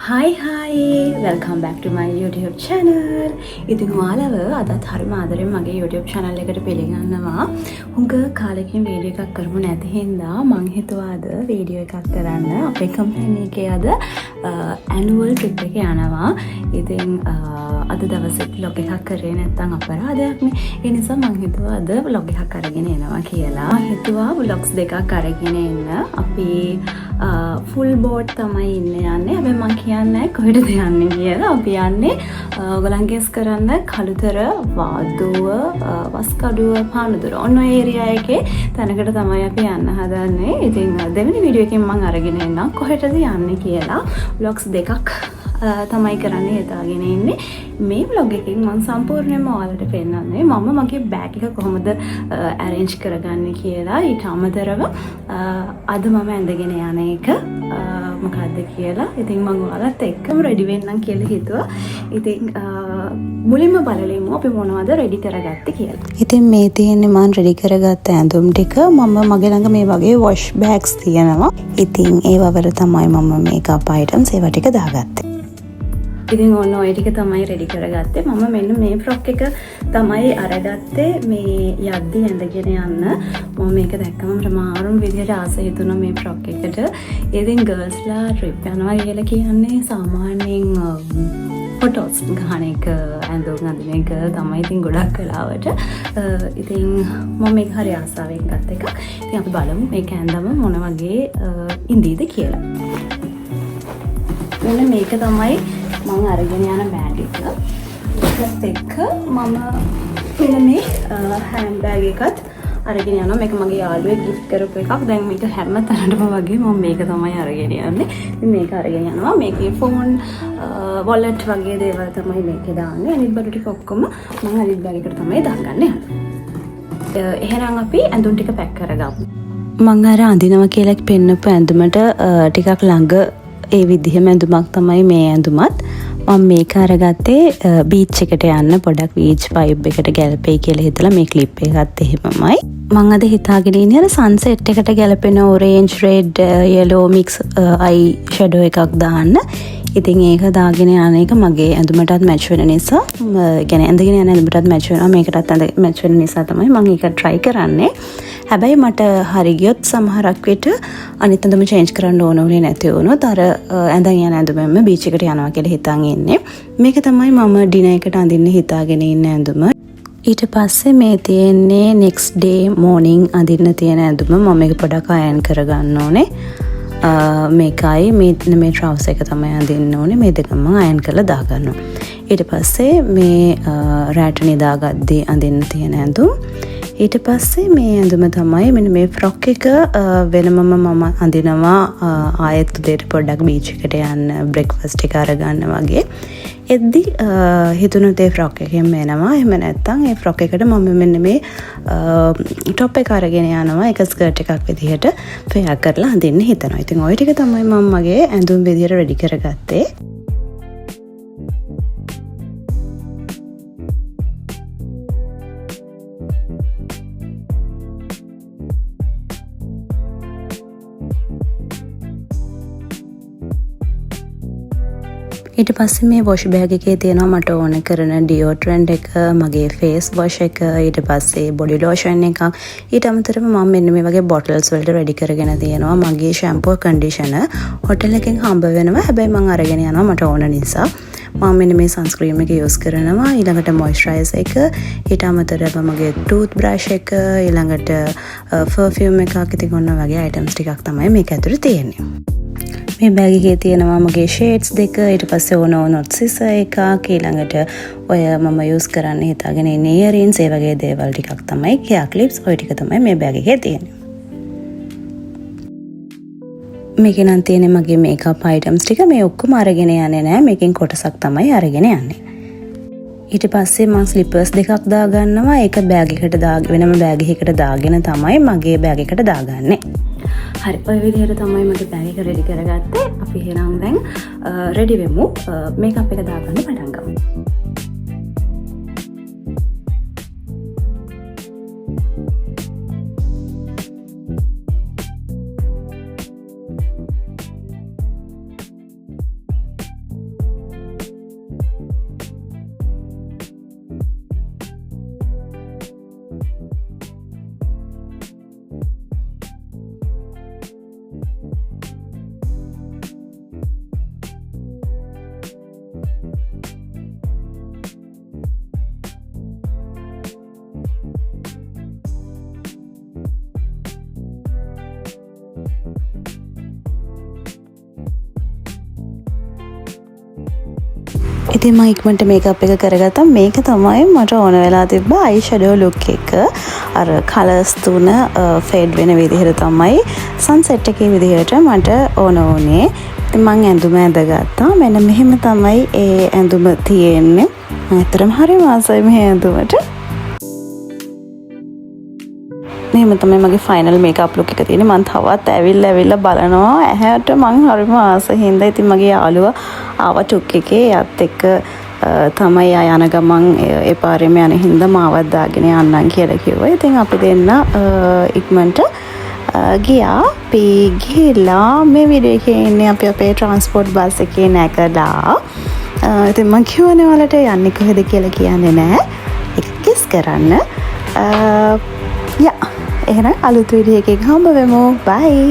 Hi hi, welcome back to my YouTube channel. ඉතින් ඔයාලව අදත් හරිම ආදරෙන් මගේ YouTube channel එකට පිළිගන්නවා. හුඟ කාලෙකින් වීඩියෝ එකක් කරමු නැති හින්දා මං හිතුවා අද වීඩියෝ එකක් කරන්න. අපේ කම්පැනි එකේ අද ඇනුවල් ට්‍රිප් එක යනවා. ඉතින් අද දවසේ ව්ලොග් එකක් කරේ නැත්නම් අපරාධයක්නේ. ඒ නිසා මං හිතුවා අද ව්ලොග් එකක් අරගෙන එනවා කියලා. මං හිතුවා ව්ලොග්ස් දෙකක් අරගෙන එන්න. අපි ෆුල් බෝඩ් තමයි ඉන්න යන්නේ. හැබැයි මං කියන්නේ කොහෙටද යන්නේ කියලා. අපි යන්නේ ඔයගොල්ලන් ගෙස් කරන්න කළුතර, වාදුව, වස්කඩුව, පානදුර. ඔන්න ඔය ඒරියා එකේ තැනකට තමයි අපි යන්න හදන්නේ. ඉතින් දෙවෙනි වීඩියෝ එකෙන් මං අරගෙන එන්නම් කොහෙටද යන්නේ කියලා. ව්ලොග්ස් දෙකක් තමයි කරන්න හිතාගෙන ඉන්නේ. මේ ව්ලොග් එකෙන් මං සම්පූර්ණයෙන්ම ඔයාලට පෙන්නන්නේ මම මගේ බෑග් එක කොහොමද ඇරේන්ජ් කරගන්නේ කියලා. ඊට අමතරව අද මම ඇඳගෙන යන එක මොකද්ද කියලා. ඉතින් මං ඔයාලත් එක්කම රෙඩි වෙන්නම් කියලා හිතුවා. ඉතින් මුලින්ම බලමු අපි මොනවද රෙඩි කරගත්තේ කියලා. ඉතින් මේ තියෙන්නේ මං රෙඩි කරගත්ත ඇඳුම් ටික. මම මගේ ළඟ මේ වගේ වොෂ් බෑග්ස් තියෙනවා. ඉතින් ඒවා වල තමයි මම මේකප් අයිටම්ස් ඒවා ටික දාගත්තේ. ඉතින් ඔන්න ඔය ටික තමයි රෙඩි කරගත්තේ. මම මෙන්න මේ ෆ්‍රොක් එක තමයි අරගත්තේ මේ යද්දි ඇඳගෙන යන්න. මම මේක දැක්කම මට මාරුම විදිහට ආස හිතුණා මේ ෆ්‍රොක් එකට. ඉතින් ගර්ල්ස්ලා ට්‍රිප් යනවා කියලා කියන්නේ සාමාන්‍යයෙන් ෆොටෝස් ගහන එක, ඇඳුම් අඳින එක තමයි ඉතින් ගොඩක් වෙලාවට. ඉතින් මම මේක හරි ආසාවෙන් ගත්ත එකක්. ඉතින් අපි බලමු මේක ඇඳම මොන වගේ ඉඳීද කියලා. මෙන්න මේක තමයි මං අරගෙන යන බෑග් එක. ඒකත් එක්ක මම මෙන්න මේ හෑන්ඩ් බෑග් එකත් අරගෙන යනවා. මේක මගේ යාළුවෙක් ගිෆ්ට් කරපු එකක්. දැන් මේක හැම තැනටම වගේ මම මේක තමයි අරගෙන යන්නේ. ඉතින් මේක අරගෙන යනවා. මේකේ ෆෝන්, වොලට් වගේ දේවල් තමයි මේකේ දාන්නේ. අනිත් බඩු ටික ඔක්කොම මං අනිත් බෑග් එකට තමයි දාගන්න යන්නේ. එහෙනම් අපි ඇඳුම් ටික පැක් කරගමු. මං අර අඳිනවා කියලා පෙන්නපු ඇඳුමට ටිකක් ළඟ ඒ විදිහම ඇඳුමක් තමයි මේ ඇඳුමත්. මම මේක අරගත්තේ බීච් එකට යන්න පොඩක් බීච් වයිබ් එකට ගැලපෙයි කියලා හිතලා. මේ ක්ලිප් එකත් එහෙමමයි. මං අද හිතාගෙන ඉන්නේ අර සන්සෙට් එකට ගැලපෙන ඔරේන්ජ්, රෙඩ්, යෙලෝ මික්ස් අයි ෂැඩෝ එකක් දාන්න. ඉතින් ඒක දාගෙන යන එක මගේ ඇඳුමටත් මැච් වෙන නිසා, ඒ කියන්නේ ඇඳගෙන යන ඇඳුමටත් මැච් වෙනවා, මේකටත් ඇඳ මැච් වෙන නිසා තමයි මං ඒක try කරන්නේ. හැබැයි මට හරි ගියොත් සමහරක් විට අනිත් ඇඳුම චේන්ජ් කරන්න ඕන වුණේ නැති වුණොත් අර ඇඳන් යන ඇඳුමෙන්ම බීච් එකට යනවා කියලා හිතන් ඉන්නේ. මේක තමයි මම ඩිනර් එකට අඳින්න හිතාගෙන ඉන්න ඇඳුම. ඊට පස්සේ මේ තියෙන්නේ නෙක්ස්ට් ඩේ මෝර්නිං අඳින්න තියෙන ඇඳුම. මම මේක පොඩක් අයන් කරගන්න ඕනේ. මේකයි මේ මේ ට්‍රවුසර් එක තමයි අඳින්න ඕනේ. මේ දෙකම මම අයන් කරලා දාගන්නවා. ඊට පස්සේ මේ රැට නිදාගද්දී අඳින්න තියෙන ඇඳුම්. ඊට පස්සේ මේ ඇඳුම තමයි මෙන්න මේ ෆ්‍රොක් එක වෙනමම මම අඳිනවා ආයෙත් උදේට පොඩ්ඩක් බීච් එකට යන්න, බ්‍රෙක්ෆාස්ට් එක අරගන්න වගේ. එද්දි හිතුණොත් ඒ ෆ්‍රොක් එකෙන් එනවා. එහෙම නැත්නම් ඒ ෆ්‍රොක් එකට මම මෙන්න මේ ටොප් එක අරගෙන යනවා. ඒක ස්කර්ට් එකක් විදිහට ෆෙයා කරලා අඳින්න හිතනවා. ඉතින් ඔය ටික තමයි මම මගේ ඇඳුම් විදිහට රෙඩි කරගත්තේ. ඊට පස්සේ මේ වොෂ් බෑග් එකේ තියෙනවා මට ඕන කරන ඩියෝඩරන්ට් එක, මගේ ෆේස් වොෂ් එක, ඊට පස්සේ බොඩි ලෝෂන් එකක්. ඊට අමතරව මම මෙන්න මේ වගේ බොටල්ස් වලට රෙඩි කරගෙන තියෙනවා මගේ ෂැම්පූ, කන්ඩිෂනර්. හොටල් එකෙන් හම්බ වෙනවා. හැබැයි මං අරගෙන යනවා මට ඕන නිසා. මම මෙන්න මේ සන්ස්ක්‍රීන් එක යූස් කරනවා, ඊළඟට මොයිස්චරයිසර් එක, ඊට අමතරව මගේ ටූත් බ්‍රෂ් එක, ඊළඟට පර්ෆියුම් එකක්. ඉතින් ඔන්න වගේ අයිටම්ස් ටිකක් තමයි මේක ඇතුලේ තියෙන්නේ. මේ බෑග් එකේ තියෙනවා මගේ ෂේඩ්ස් දෙක, ඊට පස්සේ ඕන නොට් සිසර් එකක්, ඊළඟට ඔය මම යූස් කරන්න හිතාගෙන ඉන්න ඉයරින්ස්, ඒ වගේ දේවල් ටිකක් තමයි, හෙයාර් ක්ලිප්ස්, ඔය ටික තමයි මේ බෑග් එකේ තියෙන්නේ. මේකේ නම් තියෙන්නේ මගේ මේකප් අයිටම්ස් ටික. මේ ඔක්කොම අරගෙන යන්නේ නෑ. මේකෙන් කොටසක් තමයි අරගෙන යන්නේ. ඊට පස්සේ මං ස්ලිපර්ස් දෙකක් දාගන්නවා. ඒක බෑග් එකට වෙනම බෑග් එකකට දාගෙන තමයි මගේ බෑග් එකට දාගන්නේ. හරි, ඔය විදිහට තමයි මගේ බෑග් එක රෙඩි කරගත්තේ. අපි එහෙනම් දැන් රෙඩි වෙමු. මේකප් එක දාගන්න පටන් ගමු. ඉතින් මම ඉක්මනට මේකප් එක කරගත්තා. මේක තමයි මට ඕන වෙලා තිබ්බ අයි ෂැඩෝ ලුක් එක. අර කලර්ස් තුන ෆේඩ් වෙන විදිහට තමයි සන්සෙට් එකේ විදිහට මට ඕන වුණේ. ඉතින් මං ඇඳුම ඇඳගත්තා. මෙන්න මෙහෙම තමයි ඒ ඇඳුම තියෙන්නේ. මං ඇත්තටම හරිම ආසයි මේ ඇඳුමට. මෙහෙම තමයි මගේ ෆයිනල් මේකප් ලුක් එක තියෙන්නේ. මං තවත් ඇවිල්ලා ඇවිල්ලා බලනවා. ඇහැට මං හරිම ආස හින්දා. ඉතින් මගේ යාළුවා ආවා ටුක් එකේ. එයාත් එක්ක තමයි එයා යන ගමන් ඒ පාරේම යන හින්දා මාවත් දාගෙන යන්නම් කියලා කිව්වා. ඉතින් අපි දෙන්න ඉක්මනට ගියා. අපි ගිහිල්ලා මේ වීඩියෝ එකේ ඉන්නේ අපි අපේ ට්‍රාන්ස්පෝර්ට් බස් එකේ නැගලා. ඉතින් මං කිව්වනේ ඔයාලට යන්නේ කොහෙද කියලා කියන්නේ නෑ. ඒක ගෙස් කරන්න. යා, එහෙනම් අලුත් වීඩියෝ එකකින් හම්බ වෙමු. බයි.